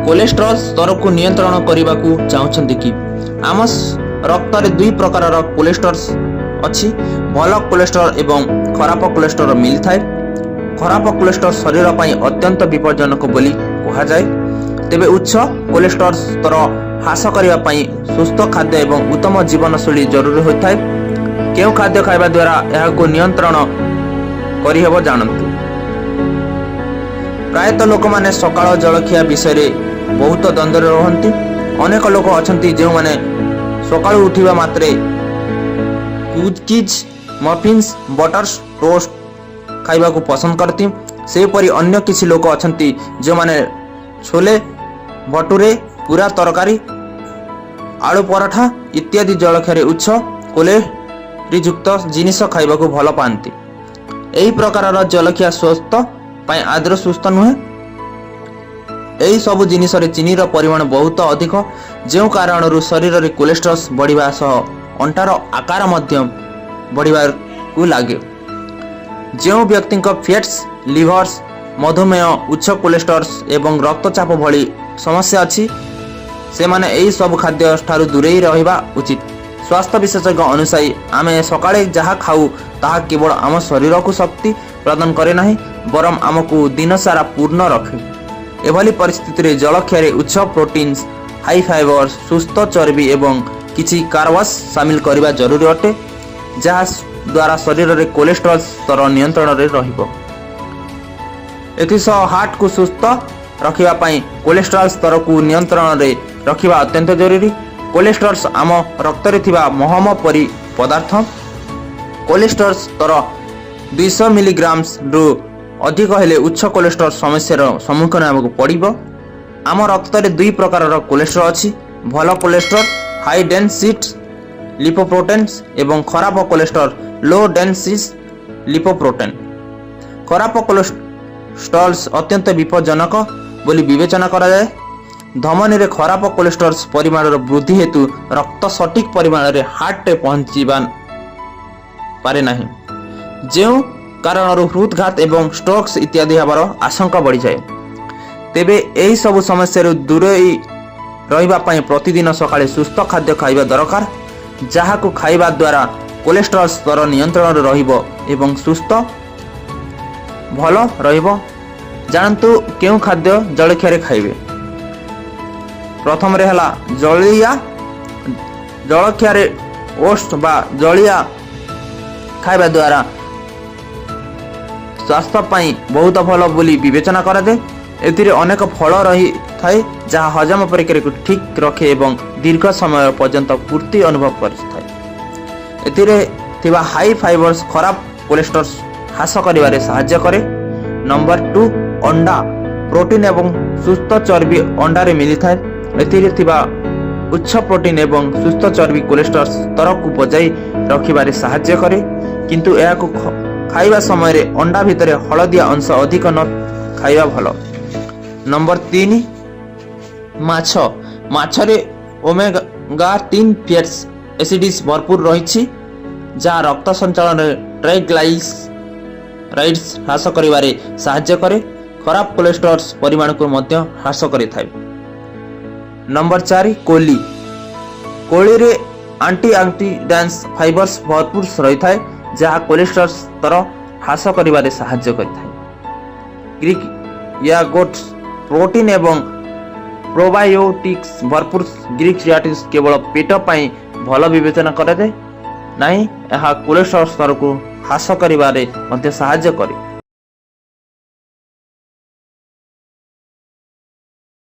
Cholesterol ସ୍ତରକୁ ନିୟନ୍ତ୍ରଣ କରିବାକୁ ଚାହୁଁଛନ୍ତି କି? ଆମ ରକ୍ତରେ ଦୁଇ ପ୍ରକାରର କୋଲେଷ୍ଟ୍ରଲ ଅଛି। ଭଲ କୋଲେଷ୍ଟ୍ରଲ ଏବଂ ଖରାପ କୋଲେଷ୍ଟ୍ରଲ ମିଳିଥାଏ। ଖରାପ କୋଲେଷ୍ଟ୍ରଲ ଶରୀର ପାଇଁ ଅତ୍ୟନ୍ତ ବିପଜ୍ଜନକ ବୋଲି କୁହାଯାଏ। ତେବେ ଉଚ୍ଚ କୋଲେଷ୍ଟ୍ରଲ ସ୍ତର ହ୍ରାସ କରିବା ପାଇଁ ସୁସ୍ଥ ଖାଦ୍ୟ ଏବଂ ଉତ୍ତମ ଜୀବନଶୈଳୀ ଜରୁରୀ ହୋଇଥାଏ। କେଉଁ ଖାଦ୍ୟ ଖାଇବା ଦ୍ୱାରା ଏହାକୁ ନିୟନ୍ତ୍ରଣ କରିହେବ, ଜାଣନ୍ତୁ। ପ୍ରାୟତଃ ଲୋକମାନେ ସକାଳ ଜଳଖିଆ ବିଷୟରେ ବହୁତ ଦ୍ୱନ୍ଦ୍ୱରେ ରୁହନ୍ତି। ଅନେକ ଲୋକ ଅଛନ୍ତି, ଯେଉଁମାନେ ସକାଳୁ ଉଠିବା ମାତ୍ରେ କୁକିଜ୍, ମଫିନ୍ସ, ବଟର୍ସ ଟୋଷ୍ଟ ଖାଇବାକୁ ପସନ୍ଦ କରନ୍ତି। ସେହିପରି ଅନ୍ୟ କିଛି ଲୋକ ଅଛନ୍ତି, ଯେଉଁମାନେ ଛୋଲେ ଭଟୁରେ, ପୁରା ତରକାରୀ, ଆଳୁ ପରଠା ଇତ୍ୟାଦି ଜଳଖିଆରେ ଉଚ୍ଚ କ୍ୟାଲୋରିଯୁକ୍ତ ଜିନିଷ ଖାଇବାକୁ ଭଲ ପାଆନ୍ତି। ଏହି ପ୍ରକାରର ଜଳଖିଆ ସ୍ୱାସ୍ଥ୍ୟ ପାଇଁ ଆଦୌ ସୁସ୍ଥ ନୁହେଁ। ଏହି ସବୁ ଜିନିଷରେ ଚିନିର ପରିମାଣ ବହୁତ ଅଧିକ, ଯେଉଁ କାରଣରୁ ଶରୀରରେ କୋଲେଷ୍ଟ୍ରଲ ବଢ଼ିବା ସହ ଅଣ୍ଟାର ଆକାର ମଧ୍ୟ ବଢ଼ିବାକୁ ଲାଗେ। ଯେଉଁ ବ୍ୟକ୍ତିଙ୍କ ଫ୍ୟାଟି ଲିଭର୍ସ, ମଧୁମେହ, ଉଚ୍ଚ କୋଲେଷ୍ଟ୍ରଲ ଏବଂ ରକ୍ତଚାପ ଭଳି ସମସ୍ୟା ଅଛି, ସେମାନେ ଏହି ସବୁ ଖାଦ୍ୟ ଠାରୁ ଦୂରେଇ ରହିବା ଉଚିତ। ସ୍ୱାସ୍ଥ୍ୟ ବିଶେଷଜ୍ଞ ଅନୁଯାୟୀ, ଆମେ ସକାଳେ ଯାହା ଖାଉ ତାହା କେବଳ ଆମ ଶରୀରକୁ ଶକ୍ତି ପ୍ରଦାନ କରେ ନାହିଁ, ବରଂ ଆମକୁ ଦିନସାରା ପୂର୍ଣ୍ଣ ରଖେ। ଏଭଳି ପରିସ୍ଥିତିରେ ଜଳଖିଆରେ ଉଚ୍ଚ ପ୍ରୋଟିନ୍ସ, ହାଇ ଫାଇବର, ସୁସ୍ଥ ଚର୍ବି ଏବଂ କିଛି କାର୍ବସ୍ ସାମିଲ କରିବା ଜରୁରୀ ଅଟେ, ଯାହା ଦ୍ୱାରା ଶରୀରରେ କୋଲେଷ୍ଟ୍ରଲ ସ୍ତର ନିୟନ୍ତ୍ରଣରେ ରହିବ। ଏଥିସହ ହାର୍ଟକୁ ସୁସ୍ଥ ରଖିବା ପାଇଁ କୋଲେଷ୍ଟ୍ରଲ ସ୍ତରକୁ ନିୟନ୍ତ୍ରଣରେ ରଖିବା ଅତ୍ୟନ୍ତ ଜରୁରୀ। କୋଲେଷ୍ଟ୍ରଲ ଆମ ରକ୍ତରେ ଥିବା ମହମ ପରି ପଦାର୍ଥ। କୋଲେଷ୍ଟ୍ରଲ ସ୍ତର 200 ମିଲିଗ୍ରାମରୁ ଅଧିକ ହେଲେ ଉଚ୍ଚ କୋଲେଷ୍ଟ୍ରଲ ସମସ୍ୟାର ସମ୍ମୁଖୀନ ହେବାକୁ ପଡ଼ିବ। ଆମ ରକ୍ତରେ ଦୁଇ ପ୍ରକାରର କୋଲେଷ୍ଟ୍ରଲ ଅଛି: ଭଲ କୋଲେଷ୍ଟ୍ରଲ, ହାଇ ଡେନ୍ସିଟି ଲିପୋପ୍ରୋଟେନ୍ସ ଏବଂ ଖରାପ କୋଲେଷ୍ଟ୍ରଲ, ଲୋ ଡେନ୍ସିଟି ଲିପୋପ୍ରୋଟେନ୍। ଖରାପ କୋଲେଷ୍ଟ୍ରଲ ଅତ୍ୟନ୍ତ ବିପଜ୍ଜନକ ବୋଲି ବିବେଚନା କରାଯାଏ। ଧମନୀରେ ଖରାପ କୋଲେଷ୍ଟ୍ରଲ ପରିମାଣର ବୃଦ୍ଧି ହେତୁ ରକ୍ତ ସଠିକ୍ ପରିମାଣରେ ହାର୍ଟରେ ପହଞ୍ଚିବା ପାରେ ନାହିଁ, ଯେଉଁ କାରଣରୁ ହୃଦଘାତ ଏବଂ ଷ୍ଟ୍ରୋକ୍ସ ଇତ୍ୟାଦି ହେବାର ଆଶଙ୍କା ବଢ଼ିଯାଏ। ତେବେ ଏହି ସବୁ ସମସ୍ୟାରୁ ଦୂରେଇ ରହିବା ପାଇଁ ପ୍ରତିଦିନ ସକାଳେ ସୁସ୍ଥ ଖାଦ୍ୟ ଖାଇବା ଦରକାର, ଯାହାକୁ ଖାଇବା ଦ୍ୱାରା କୋଲେଷ୍ଟ୍ରଲ ସ୍ତର ନିୟନ୍ତ୍ରଣରେ ରହିବ ଏବଂ ସୁସ୍ଥ ଭଲ ରହିବ। ଜାଣନ୍ତୁ କେଉଁ ଖାଦ୍ୟ ଜଳଖିଆରେ ଖାଇବେ। ପ୍ରଥମରେ ହେଲା ଜଳିଆ। ଜଳଖିଆରେ ଓଟ୍ସ ବା ଜଳିଆ ଖାଇବା ଦ୍ୱାରା ସ୍ୱାସ୍ଥ୍ୟ ପାଇଁ ବହୁତ ଭଲ ବୋଲି ବିବେଚନା କରାଯାଏ। ଏଥିରେ ଅନେକ ଫଳ ରହିଥାଏ, ଯାହା ହଜମ ପ୍ରକ୍ରିୟାକୁ ଠିକ୍ ରଖେ ଏବଂ ଦୀର୍ଘ ସମୟ ପର୍ଯ୍ୟନ୍ତ ପୂର୍ତ୍ତି ଅନୁଭବ କରିଥାଏ। ଏଥିରେ ଥିବା ହାଇ ଫାଇବର୍ସ ଖରାପ କୋଲେଷ୍ଟ୍ରଲ ହ୍ରାସ କରିବାରେ ସାହାଯ୍ୟ କରେ। ନମ୍ବର 2, ଅଣ୍ଡା। ପ୍ରୋଟିନ୍ ଏବଂ ସୁସ୍ଥ ଚର୍ବି ଅଣ୍ଡାରେ ମିଳିଥାଏ। ଏଥିରେ ଥିବା ଉଚ୍ଚ ପ୍ରୋଟିନ୍ ଏବଂ ସୁସ୍ଥ ଚର୍ବି କୋଲେଷ୍ଟ୍ରଲ ସ୍ତରକୁ ବଜାଇ ରଖିବାରେ ସାହାଯ୍ୟ କରେ। କିନ୍ତୁ ଏହାକୁ ଖାଇବା ସମୟରେ ଅଣ୍ଡା ଭିତରେ ହଳଦିଆ ଅଂଶ ଅଧିକ ନ ଖାଇବା ଭଲ। ନମ୍ବର 3, ମାଛ। ମାଛରେ ଓମେଗା 3 ଫ୍ୟାଟି ଏସିଡିସ୍ ଭରପୁର ରହିଛି, ଯାହା ରକ୍ତ ସଞ୍ଚାଳନରେ ଟ୍ରାଇଗ୍ଲାଇସରାଇଡ୍ସ ହ୍ରାସ କରିବାରେ ସାହାଯ୍ୟ କରେ, ଖରାପ କୋଲେଷ୍ଟ୍ରଲ ପରିମାଣକୁ ମଧ୍ୟ ହ୍ରାସ କରିଥାଏ। ନମ୍ବର 4, କୋଳି। କୋଳିରେ ଆଣ୍ଟି ଅକ୍ସିଡାଣ୍ଟସ୍ ଫାଇବର୍ସ ଭରପୁର ରହିଥାଏ, ଯାହା କୋଲେଷ୍ଟ୍ରଲ ସ୍ତର ହ୍ରାସ କରିବାରେ ସାହାଯ୍ୟ କରିଥାଏ। Greek yoghurt. ପ୍ରୋଟିନ୍ ଏବଂ ପ୍ରୋବାୟୋଟିକ୍ସ ଭରପୁର ଗ୍ରୀକ୍ ୟୋଗର୍ଟ କେବଳ ପେଟ ପାଇଁ ଭଲ ବିବେଚନା କରାଯାଏ ନାହିଁ, ଏହା କୋଲେଷ୍ଟ୍ରଲ ସ୍ତରକୁ ହ୍ରାସ କରିବାରେ ମଧ୍ୟ ସାହାଯ୍ୟ କରେ।